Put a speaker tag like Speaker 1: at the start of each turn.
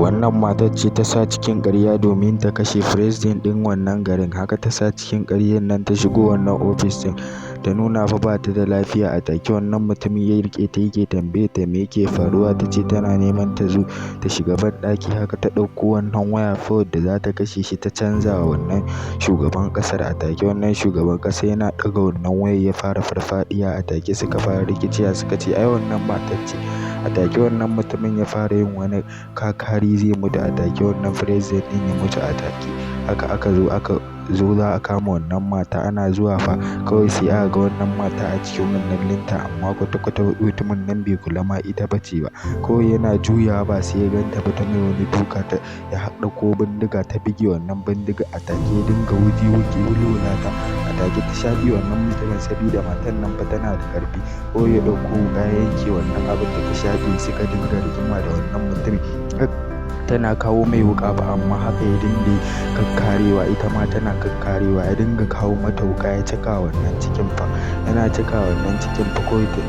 Speaker 1: Wannan matar ce ta sa cikin ƙarya domin ta kashe president ɗin wannan garin. Haka ta sa cikin ƙaryar nan ta shigo wannan ofis ɗin, ta nuna fa ba ta da lafiya. A take wannan mutumin ya riƙe ta, yake tambaye ta me yake faruwa. Ta ce tana neman ta zo ta shiga banɗaki. Haka ta ɗauko wannan waya fa da za ta kashe shi, ta canza wa wannan shugaban ƙasar. A take wannan shugaban ƙasa yana ɗaga wannan wayar ya fara farfaɗiya. A take suka fara rikicewa, suka ce ai wannan matar ce. A take wannan mutumin ya fara yin wani kakari zai mutu. A take wannan president ɗin ya mutu a take. Haka aka zo za a kama wannan mata. Ana zuwa fa kawai sai aka ga wannan mata a cikin wannan linta, amma kwata-kwata mutumin nan bai kula ma ita bace ba. Kawai yana juyawa ba sai ya ganta ba, ta mai wani duka, ta ya ɗauko bindiga, ta buge wannan bindiga. A take ya dinga wuji wuji wulwula ta. A take ta shaƙe wannan mutumin, sabida matan nan fa tana da ƙarfi. Kawai ya ɗauko wuƙa ya yanke wannan abin da ta shaƙe. Suka dinga rigima da wannan mutumin. Tana kawo mai wuƙa ba, amma haka ya dinga kakkarewa, ita ma tana kakkarewa. Ya dinga kawo mata wuƙa, ya caka wannan cikin fa, yana caka wannan cikin fa, kawai ta